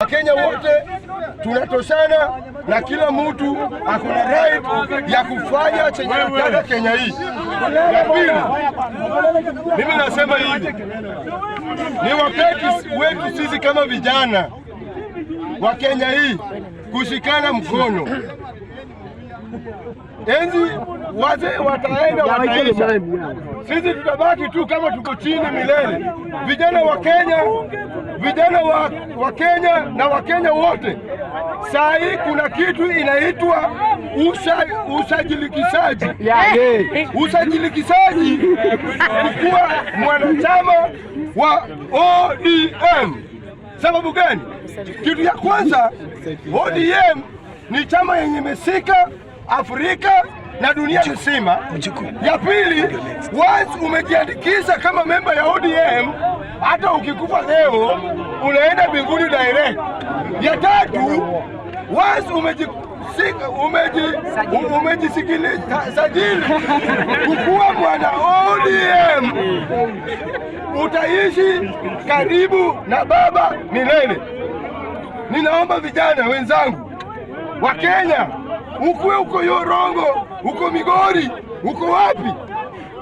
Wakenya wote tunatoshana na kila mtu akona right ya kufanya chenye anataka Kenya hii. Ya pili, mimi nasema hivi, ni wakati wetu sisi kama vijana wa Kenya hii kushikana mkono. Enzi wazee wataenda wataisha, sisi tutabaki tu kama tuko chini milele. Vijana wa Kenya, vijana wa Kenya na Wakenya wote, saa hii kuna kitu inaitwa usajilikishaji. Usajilikishaji kuwa mwanachama wa ODM. Sababu gani? Kitu ya kwanza, ODM ni chama yenye imesika Afrika na dunia nzima. Ya pili, once umejiandikisha kama memba ya ODM, hata ukikufa leo unaenda mbinguni direct. Ya tatu, once umejisikili sajili kukuwa mwana ODM, utaishi karibu na baba milele. Ninaomba vijana wenzangu wa Kenya, ukuwe uko Yorongo, uko Migori, uko wapi,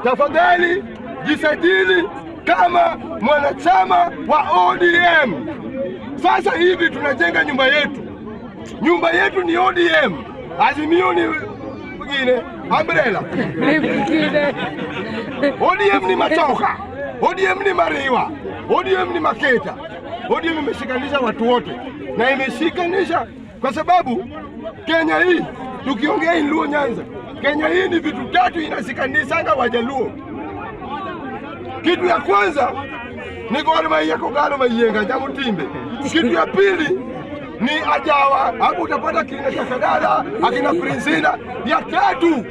tafadhali jisajili kama mwanachama wa ODM. Sasa hivi tunajenga nyumba yetu, nyumba yetu ni ODM, Azimio ni mwingine umbrella. ODM ni Machoka, ODM ni Mariwa, ODM ni Maketa. ODM imeshikanisha watu wote na imeshikanisha kwa sababu Kenya hii tukiongea in Luo Nyanza, Kenya hii ni vitu tatu inashikanishanga Wajaluo. Kitu ya kwanza ni Gor Mahia Kogalo Mayienga Nyamutimbe. Kitu ya pili ni Ajawa, hapo utapata kina Jakadala, akina Prinsina. Ya tatu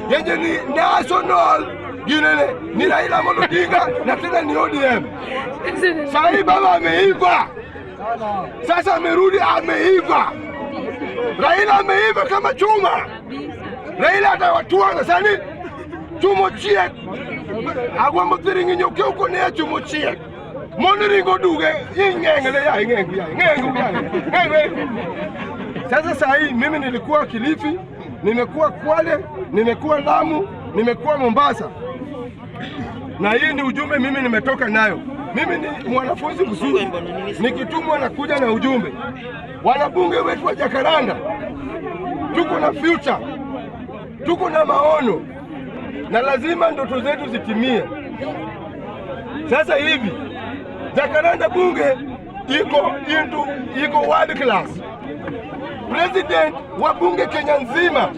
yenye ni national ginene ni Raila Amolo Odinga na tena ni ODM. Sahii baba ameiva, sasa amerudi, ameiva. Raila ameiva kama chuma. Raila atawatuanga sani chumo chiek agwambo thiring'inyo uko ne chumo chiek mon ringo duge ing'eng'le ya ing'engu ya ing'engu ya ing'engu. Sasa saa hii mimi nilikuwa Kilifi, nimekuwa Kwale, nimekuwa Lamu, nimekuwa Mombasa, na hii ni ujumbe mimi nimetoka nayo. Mimi ni mwanafunzi mzuri, nikitumwa na kuja na ujumbe. Wanabunge wetu wa Jakaranda, tuko na future, tuko na maono na lazima ndoto zetu zitimie. Sasa hivi Jakaranda bunge iko into iko world class. President wa bunge Kenya nzima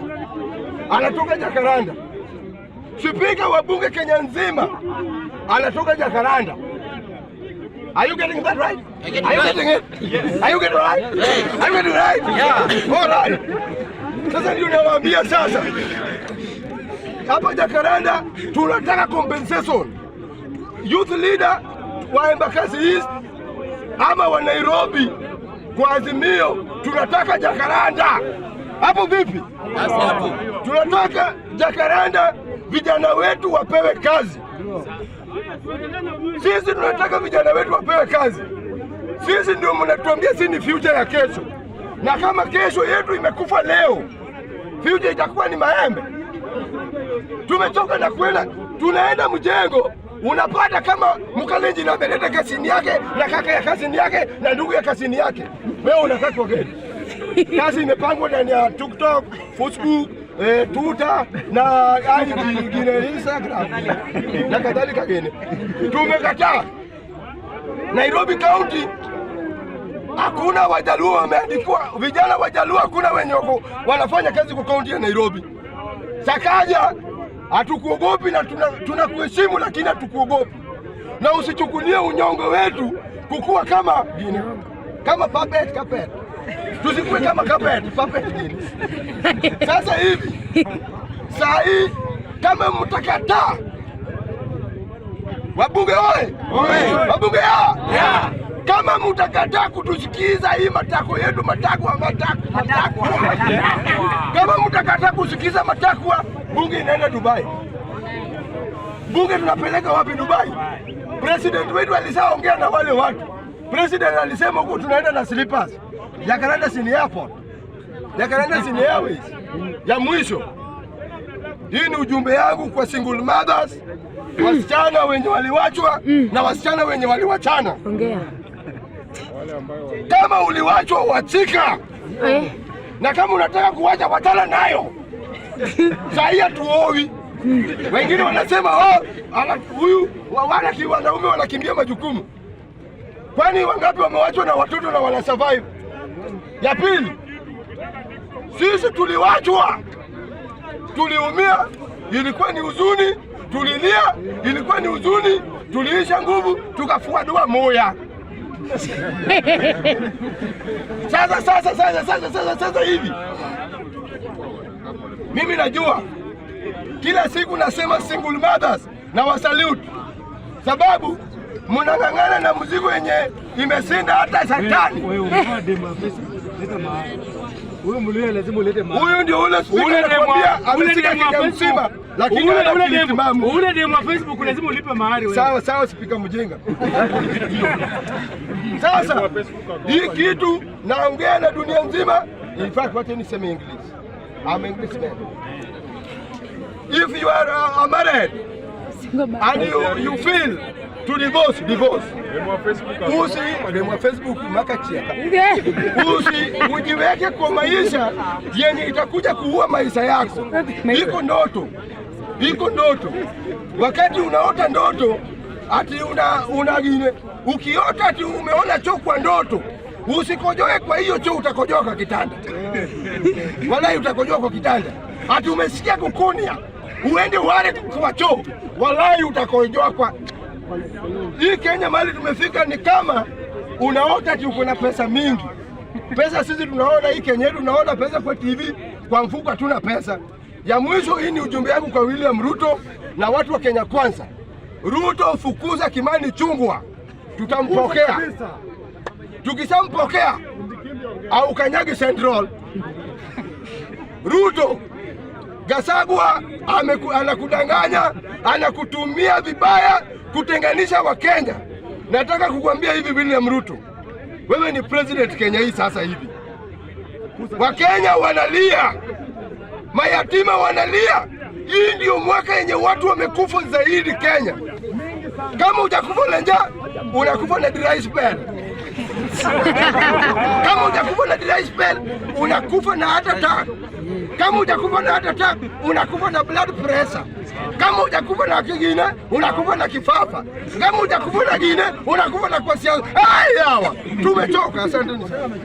anatoka Jakaranda, spika wa bunge Kenya nzima anatoka Jakaranda. Are you getting that right? Are you getting it? Are you getting it right? Are you getting it right? Yeah. All right. Sasa ndio nawaambia sasa hapa Jakaranda tunataka compensation. Youth leader wa Embakasi East ama wa Nairobi kwa Azimio, tunataka Jakaranda. Hapo vipi? Tunataka Jakaranda, vijana wetu wapewe kazi. Sisi tunataka vijana wetu wapewe kazi. Sisi ndio mnatuambia sisi ni future ya kesho, na kama kesho yetu imekufa leo, future itakuwa ni maembe. Tumechoka na kwenda, tunaenda mjengo unapata kama Mkalenjin ameleta cousin yake na kaka ya cousin yake na ndugu ya cousin yake, wewe unakaa kwa gani? Kazi imepangwa ndani ya TikTok, Facebook, Twitter na ingine Instagram na kadhalika gene. Tumekataa. Nairobi County hakuna Wajaluo wameandikiwa, vijana Wajaluo hakuna wenye wako wanafanya kazi kwa kaunti ya Nairobi. Sakaja, hatukuogopi na tunakuheshimu, lakini hatukuogopi, na usichukulie unyonge wetu kukuwa kama gine, kama puppet carpet. Tusikuwe kama carpet puppet gine. Sasa hivi saa hii kama mtakataa, wabunge oye, wabunge ya kama mtakataa kutusikiza hii matakwa yetu, matakwa matakwa matakwa, kama mtakataa kusikiza matakwa, bunge inaenda Dubai. Bunge tunapeleka wapi? Dubai. President wetu alishaongea na wale watu, President alisema huko tunaenda na slippers. Jacaranda si ni airport. Jacaranda si ni airways. Ya mwisho, hii ni ujumbe yangu kwa single mothers, wasichana wenye waliwachwa na wasichana wenye waliwachana. Ongea. Kama uliwachwa, wachika, na kama unataka kuwacha, wachana nayo. Saa hii hatuowi. Wengine wanasema, oh, huyu wanaume wanakimbia majukumu. Kwani wangapi wamewachwa na watoto na wana survive? Ya pili, sisi tuliwachwa, tuliumia, ilikuwa ni huzuni, tulilia, ilikuwa ni huzuni, tuliisha nguvu, tukafua dua moya. Sasa sasa sasa sasa sasa sasa hivi mimi najua kila siku nasema single mothers na wasalute, sababu mnang'ang'ana na mzigo yenye imeshinda hata shetani. Wewe umekuwa demu wa Facebook, leta mahali. Huyu Mluya lazima ulete mahali. Huyu ndio ule speaker Ule demu anakuambia ule ameshika demu wa Kenya Facebook. mzima, lakini Ule hana ule akili demu timamu. ule demu wa Facebook lazima ulipe mahari wewe. Sawa sawa, spika mjinga. Sasa hii kitu naongea na dunia nzima. In fact, wacha niseme English. I'm Englishman. If you are married and you feel to divorce, divorce. Usi demu wa Facebook makachiaka. Usi ujiweke kwa maisha yenye itakuja kuua maisha yako. Iko ndoto, iko ndoto. Wakati unaota ndoto ati una gine, ukiota ati umeona choo kwa ndoto, usikojoe kwa hiyo choo, utakojoa kwa kitanda. Walai utakojoa kwa kitanda. Ati umesikia kukunia, uende uare kwa choo, walai utakojoa kwa hii Kenya. Mahali tumefika ni kama unaota ati uko na pesa mingi. Pesa sisi tunaona hii Kenya yetu, tunaona pesa kwa TV, kwa mfuko hatuna pesa. Ya mwisho, hii ni ujumbe wangu kwa William Ruto na watu wa Kenya Kwanza. Ruto, fukuza Kimani Ichung'wah, tutampokea. Tukishampokea au kanyagi Central. Ruto, Gachagua anakudanganya, anakutumia vibaya kutenganisha Wakenya. Nataka kukuambia hivi William Ruto, wewe ni president Kenya hii sasa hivi. Wakenya wanalia, mayatima wanalia. Hii ndio mwaka yenye watu wamekufa zaidi Kenya. Kama hujakufa na njaa, unakufa na dry spell. Kama hujakufa na dry spell, unakufa na heart attack. Kama hujakufa na heart attack, unakufa na blood pressure. Kama hujakufa na kingine, unakufa na kifafa. Kama hujakufa na kingine, unakufa na kwasia. Ai, hawa tumechoka. Asanteni sana.